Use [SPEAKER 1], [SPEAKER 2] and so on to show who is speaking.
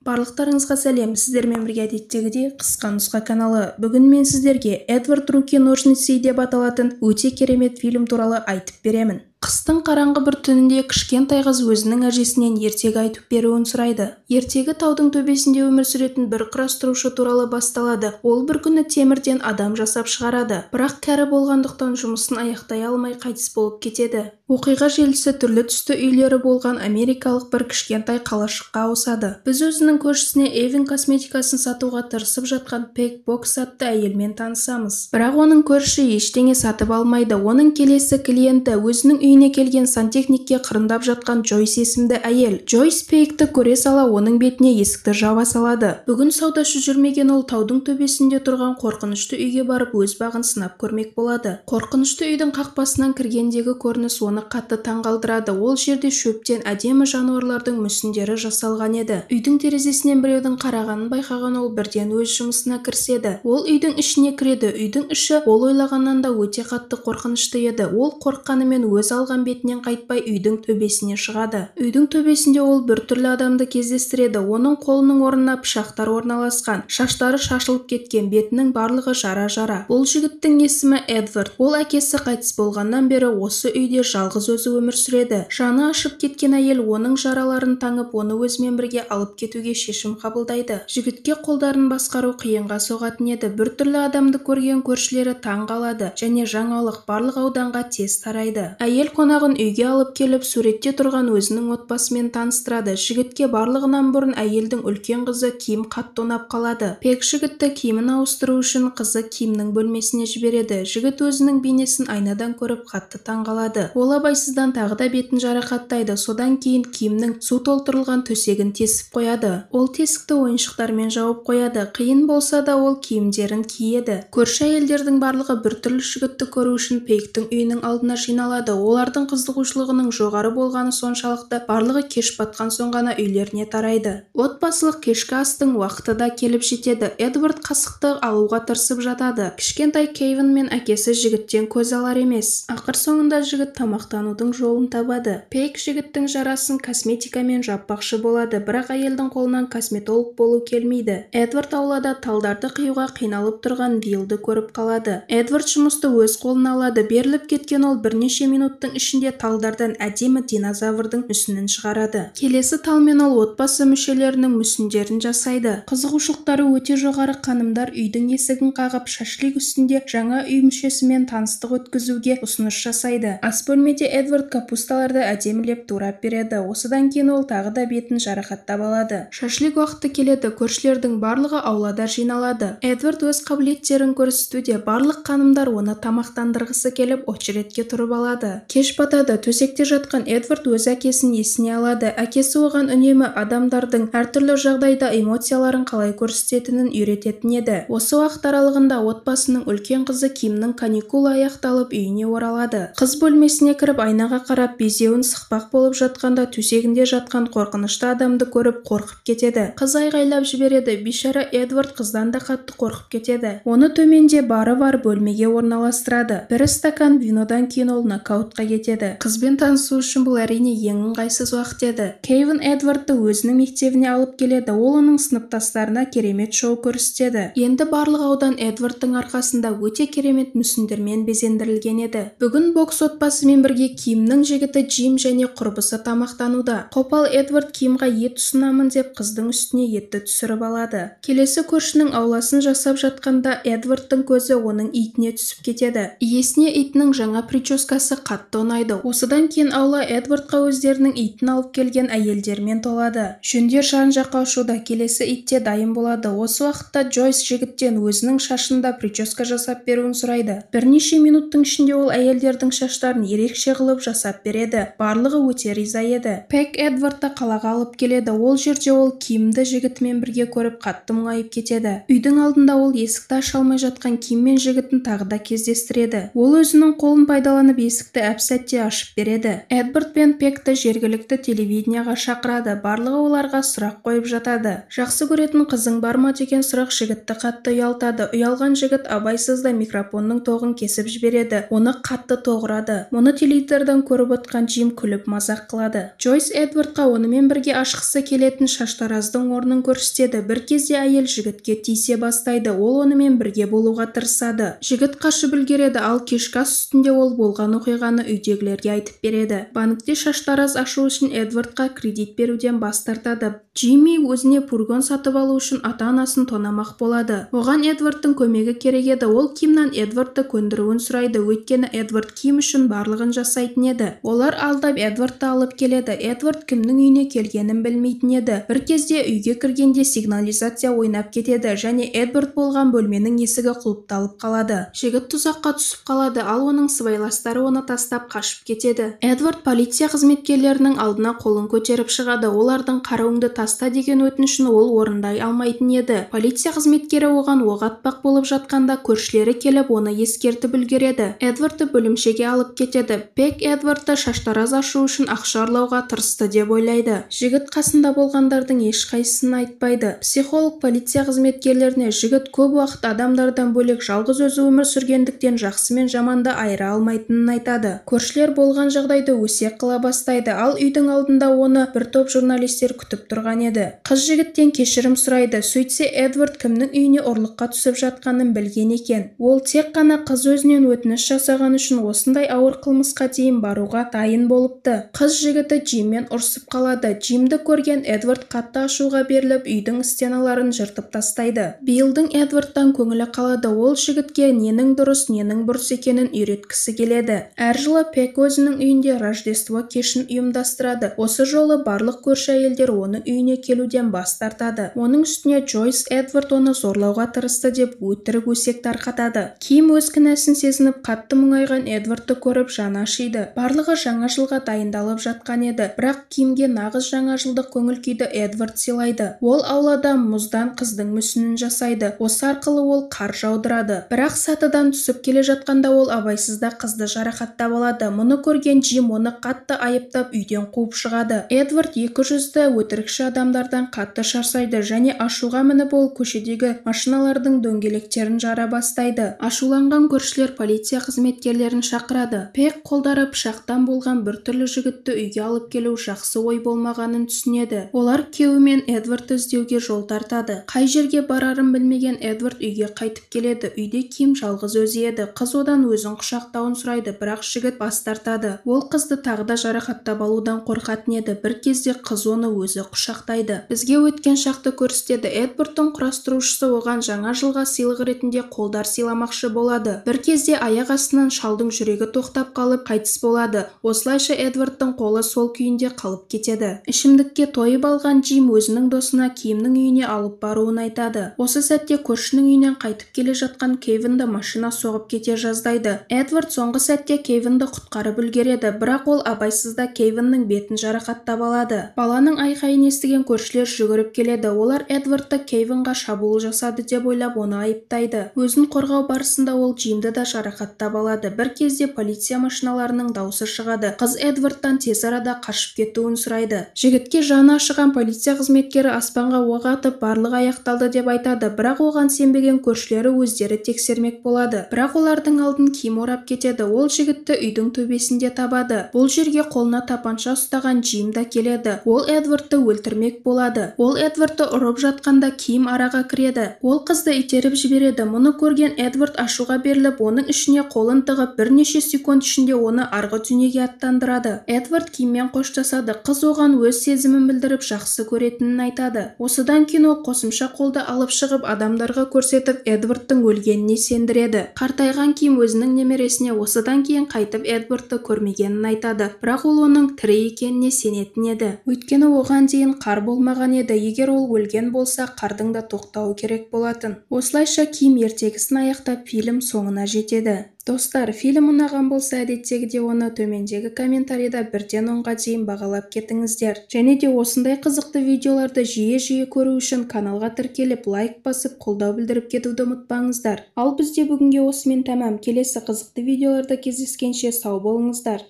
[SPEAKER 1] Барлықтарыңызға сәлем, сіздермен бірге әдеттегідей Қысқа нұсқа каналы. Бүгін мен сіздерге «Эдвард Руки ножницы» деп аталатын өте керемет фильм туралы айтып беремін. Қыстың қараңғы бір түнінде кішкентай қыз өзінің әжесінен ертегі айтып беруін сұрайды. Ертегі таудың төбесінде өмір сүретін бір құрастырушы туралы басталады. Ол бір күні темірден адам жасап шығарады. Бірақ кәрі болғандықтан жұмысын аяқтай алмай қайтыс болып кетеді. Оқиға желісі түрлі түсті үйлері болған америкалық бір кішкентай қалашыққа ауысады. Біз өзінің көршісіне Эйвен косметикасын сатуға тырысып жатқан Пег Бокс атты әйелмен танысамыз. Бірақ оның көршісі ештеңе сатып алмайды. Оның келесі клиенті өзінің үйіне келген сантехникке қырындап жатқан Джойс есімді әйел. Джойс Пегті көре сала оның бетіне есікті жаба салады. Бүгін саудасы жүрмеген ол таудың төбесінде тұрған қорқынышты үйге барып өз бағын сынап көрмек болады. Қорқынышты үйдің қақпасынан кіргендегі көрініс оны қатты таңғалдырады. Ол жерде шөптен әдемі жануарлардың мүсіндері жасалған еді. Үйдің терезесінен біреудің қарағанын байқаған ол бірден өз жұмысына кіріседі. Ол үйдің ішіне кіреді. Үйдің іші ол ойлағаннан да өте қатты қорқынышты еді. Ол қорыққанымен өз алған бетінен қайтпай үйдің төбесіне шығады. Үйдің төбесінде ол бір түрлі адамды кездестіреді. Оның қолының орнына пышақтар орналасқан, шаштары шашылып кеткен, бетінің барлығы жара-жара. Бұл жігіттің есімі Эдвард. Ол әкесі қайтыс болғаннан бері осы үйде жалғыз өзі өмір сүреді. Жаны ашып кеткен әйел оның жараларын таңып, оны өзімен бірге алып кетуге шешім қабылдайды. Жігітке қолдарын басқару қиынға соғатын еді. Бір түрлі адамды көрген көршілері таң қалады және жаңалық барлық ауданға тез тарайды. Әйел қонағын үйге алып келіп, суретте тұрған өзінің отбасымен таныстырады. Жігітке барлығынан бұрын әйелдің үлкен қызы Ким қатты ұнап қалады. Пег жігітті киімін ауыстыру үшін қызы Кимнің бөлмесіне жібереді. Жігіт өзінің бейнесін айнадан көріп қатты таң қалады. Ол абайсыздан тағы да бетін жарақаттайды. Содан кейін Кимнің су толтырылған төсегін тесіп қояды. Ол тесікті ойыншықтармен жауып қояды. Қиын болса да ол киімдерін киеді. Көрші әйелдердің барлығы біртүрлі жігітті көру үшін Пегтің үйінің алдына жиналады. Олардың қызығушылығының жоғары болғаны соншалықты, барлығы кеш батқан соң ғана үйлеріне тарайды. Отбасылық кешкі астың уақыты да келіп жетеді. Эдвард қасықты алуға тырысып жатады. Кішкентай Кевин мен әкесі жігіттен көз алар емес. Ақыр соңында жігіт тамақтанудың жолын табады. Пег жігіттің жарасын косметикамен жаппақшы болады, бірақ әйелдің қолынан косметолог болу келмейді. Эдвард аулада талдарды қиюға қиналып тұрған Виллді көріп қалады. Эдвард жұмысты өз қолына алады. Беріліп кеткен ол бірнеше минуттың ішінде талдардан әдемі динозаврдың мүсінін шығарады. Келесі талмен ол отбасы мүшелерінің мүсіндерін жасайды. Қызығушылықтары өте жоғары қанымдар үйдің есігін қағып, шашлик үстінде жаңа үй мүшесімен таныстық өткізуге ұсыныс жасайды. Ас бөлмеде Эдвард капусталарды әдемілеп турап береді. Осыдан кейін ол тағы да бетін жарақаттап алады. Шашлик уақыты келеді. Көршілердің барлығы аулада жиналады. Эдвард өз қабілеттерін көрсетуде. Барлық қанымдар оны тамақтандырғысы келіп, очередке тұрып алады. Кеш батады. Төсекте жатқан Эдвард өз әкесін есіне алады. Әкесі оған үнемі адамдардың әртүрлі жағдайда эмоцияларын қалай көрсететінін үйрететін еді. Осы уақыт аралығында отбасының үлкен қызы Кимнің каникулы аяқталып үйіне оралады. Қыз бөлмесіне кіріп айнаға қарап безеуін сықпақ болып жатқанда төсегінде жатқан қорқынышты адамды көріп қорқып кетеді. Қыз айғайлап жібереді. Бейшара Эдвард қыздан да қатты қорқып кетеді. Оны төменде бары бар бөлмеге орналастырады. Бір стакан винодан кейін ол нокаутқа кетеді. Қызбен танысу үшін бұл әрине ең ыңғайсыз уақыт еді. Кевин Эдвардты өзінің мектебіне алып келеді. Ол оның сыныптастарына керемет шоу көрсетеді. Енді барлық аудан Эдвардтың арқасында өте керемет мүсіндермен безендірілген еді. Бүгін бокс отбасымен бірге Кимнің жігіті Джим және құрбысы тамақтануда. Қопал Эдвард Кимға ет ұсынамын деп қыздың үстіне етті түсіріп алады. Келесі көршінің ауласын жасап жатқанда Эдвардтың көзі оның итіне түсіп кетеді. Иесіне итінің жаңа прическасы қатты ұнайды. Осыдан кейін аула Эдвардқа өздерінің итін алып келген әйелдермен толады. Жүндер жан-жаққа ұшуда. Келесі итте дайын болады. Осы уақытта Джойс жігіттен өзінің шашында прическа жасап беруін сұрайды. Бірнеше минуттың ішінде ол әйелдердің шаштарын ерекше қылып жасап береді. Барлығы өте риза еді. Пег Эдвардты қалаға алып келеді. Ол жерде ол Кимді жігітімен бірге көріп қатты мұңайып кетеді. Үйдің алдында ол есікті аша алмай жатқан Ким мен жігітін тағы да кездестіреді. Ол өзінің қолын пайдаланып есікті әп-сәтте ашып береді. Эдвард пен Пегті жергілікті телевидениеға шақырады. Барлығы оларға сұрақ қойып жатады. Жақсы көретін қызың бар ма деген сұрақ жігітті қатты ұялтады. Ұялған жігіт абайсызда микрофонның тоғын кесіп жібереді. Оны қатты тоғырады. Мұны Теледидардан көріп отқан Джим күліп мазақ қылады. Джойс Эдвардқа онымен бірге ашқысы келетін шаштараздың орнын көрсетеді. Бір кезде әйел жігітке тиісе бастайды. Ол онымен бірге болуға тырысады. Жігіт қашып үлгереді, ал кешкі ас үстінде ол болған оқиғаны үйдегілерге айтып береді. Банкте шаштараз ашу үшін Эдвардқа кредит беруден бас тартады. Джимми өзіне пургон сатып алу үшін ата-анасын тонамақ болады. Оған Эдвардтың көмегі керек еді. Ол Кимнан Эдвардты көндіруін сұрайды, өйткені Эдвард Ким үшін барлығын жасайтын еді. Олар алдап Эдвардты алып келеді. Эдвард кімнің үйіне келгенін білмейтін еді. Бір кезде үйге кіргенде сигнализация ойнап кетеді және Эдвард болған бөлменің есігі құлыпталып қалады. Жігіт тұзаққа түсіп қалады, ал оның сыбайластары оны тастап қашып кетеді. Эдвард полиция қызметкерлерінің алдына қолын көтеріп шығады. Олардың қаруыңды таста деген өтінішін ол орындай алмайтын еді. Полиция қызметкері оған оқ атпақ болып жатқанда көршілері келіп оны ескертіп үлгереді. Эдвардты бөлімшеге алып кетеді. Пек Эдвардты шаштараз ашу үшін ақша ұрлауға тырысты деп ойлайды. Жігіт қасында болғандардың ешқайсысын айтпайды. Психолог полиция қызметкерлеріне жігіт көп уақыт адамдардан бөлек жалғыз өзі өмір сүргендіктен жақсы мен жаманды айыра алмайтынын айтады. Көршілер болған жағдайды өсек қыла бастайды, ал үйдің алдында оны бір топ журналистер күтіп тұрған еді. Қыз жігіттен кешірім сұрайды. Сөйтсе Эдвард кімнің үйіне ұрлыққа түсіп жатқанын білген екен. Ол тек қана қыз өзінен өтініш жасаған үшін осындай ауыр қылмысқа дейін баруға дайын болыпты. Қыз жігіті Джиммен ұрсып қалады. Джимді көрген Эдвард қатты ашуға беріліп, үйдің стеналарын жыртып тастайды. Биллдің Эдвардтан көңілі қалады. Ол жігітке ненің дұрыс, ненің бұрыс екенін үйреткісі келеді. Әр жылы Пек өзінің үйінде Рождество кешін ұйымдастырады. Осы жолы барлық көрші әйелдер оның үйіне келуден бас тартады. Оның үстіне Джойс Эдвард оны зорлауға тырысты деп өтірік өсек тарқатады. Ким өз кінәсін сезініп қатты мұңайған Эдвардты көріп жаны ашиды. Барлығы жаңа жылға дайындалып жатқан еді, бірақ Кимге нағыз жаңа жылдық көңіл күйді Эдвард сыйлайды. Ол аулада мұздан қыздың мүсінін жасайды. Осы арқылы ол қар жаудырады. Бірақ сатыдан түсіп келе жатқанда ол абайсызда қызды жарақаттап алады. Мұны көрген Джим оны қатты айыптап үйден қуып шығады. Эдвард екі жүзді өтірікші адамдардан қатты шаршайды және ашуға мініп ол көшедегі машиналардың дөңгелектерін жара бастайды. Ашуланған көршілер полиция қызметкерлерін шақырады. Пек қолдары пышақтан болған бір түрлі жігітті үйге алып келу жақсы ой болмағанын түсінеді. Олар күйеуімен Эдвардты іздеуге жол тартады. Қай жерге барарын білмеген Эдвард үйге қайтып келеді. Үйде Ким жалғыз өзі еді. Қыз одан өзін құшақтауын сұрайды, бірақ жігіт бас тартады. Ол қызды тағы да жарақаттап алудан қорқатын еді. Бір кезде қыз оны өзі құшақтайды. Бізге өткен шақты көрсетеді. Эдвардтың құрастырушысы оған жаңа жылға сыйлық ретінде қолдар сыйламақшы болады. Бір кезде аяқ астынан шалдың жүрегі тоқтап қалып қайтыс болады. Осылайша Эдвардтың қолы сол күйінде қалып кетеді. Ішімдікке тойып алған Джим өзінің досына Кимнің үйіне алып баруын айтады. Осы сәтте көршінің үйінен қайтып келе жатқан Кевинді машина соғып кете жаздайды. Эдвард соңғы сәтте Кевинді құтқарып үлгереді, бірақ ол абайсызда Кевиннің бетін жарақаттап алады. Баланың айқайын естіген көршілер жүгіріп келеді. Олар Эдвардты Кевинға шабуыл жасады деп ойлап оны айыптайды. Өзін қорғау барысында ол Джимді да жарақаттап алады. Бір кезде полиция машиналарының даусы шығады. Қыз Эдвардтан тез арада қашып кетуін сұрайды. Жігітке жаны ашыған полиция қызметкері аспанға оқ атып барлығы аяқталды деп айтады, бірақ оған сенбеген көршілері өздері тексермек болады. Бірақ олардың алдын Ким орап кетеді. Ол жігітті үйдің төбесінде табады. Бұл жерге қолына тапанша ұстаған Джим да келеді. Ол Эдвардты өлтірмек болады. Ол Эдвардты ұрып жатқанда Ким араға кіреді. Ол қызды итеріп жібереді. Мұны көрген Эдвард ашуға беріліп, оның ішіне қолын тығып, бірнеше секунд ішінде оны арғы дүниеге аттандырады. Эдвард Киммен қоштасады. Қыз оған өз сезімін білдіріп жақсы көретінін айтады. Осыдан кейін ол қосымша қолды алып шығып адамдарға көрсетіп Эдвардтың өлгеніне сендіреді. Қартайған Ким өзінің немересіне осыдан кейін қайтып Эдвардты көрмегенін айтады, бірақ ол оның тірі екеніне сенетін еді. Өйткені оған дейін қар болмаған еді. Егер ол өлген болса, қардың да тоқтауы керек болатын. Осылайша Ким ертегісін аяқтап фильм соңына жетеді. Достар, фильм ұнаған болса, әдеттегідей оны төмендегі комментарийда 1-ден 10-ға дейін бағалап кетіңіздер. Және де осындай қызықты видеоларды жиі-жиі көру үшін каналға тіркеліп, лайк басып, қолдау білдіріп кетуді ұмытпаңыздар. Ал бізде бүгінге осымен тәмам. Келесі қызықты видеоларда кездескенше сау болыңыздар.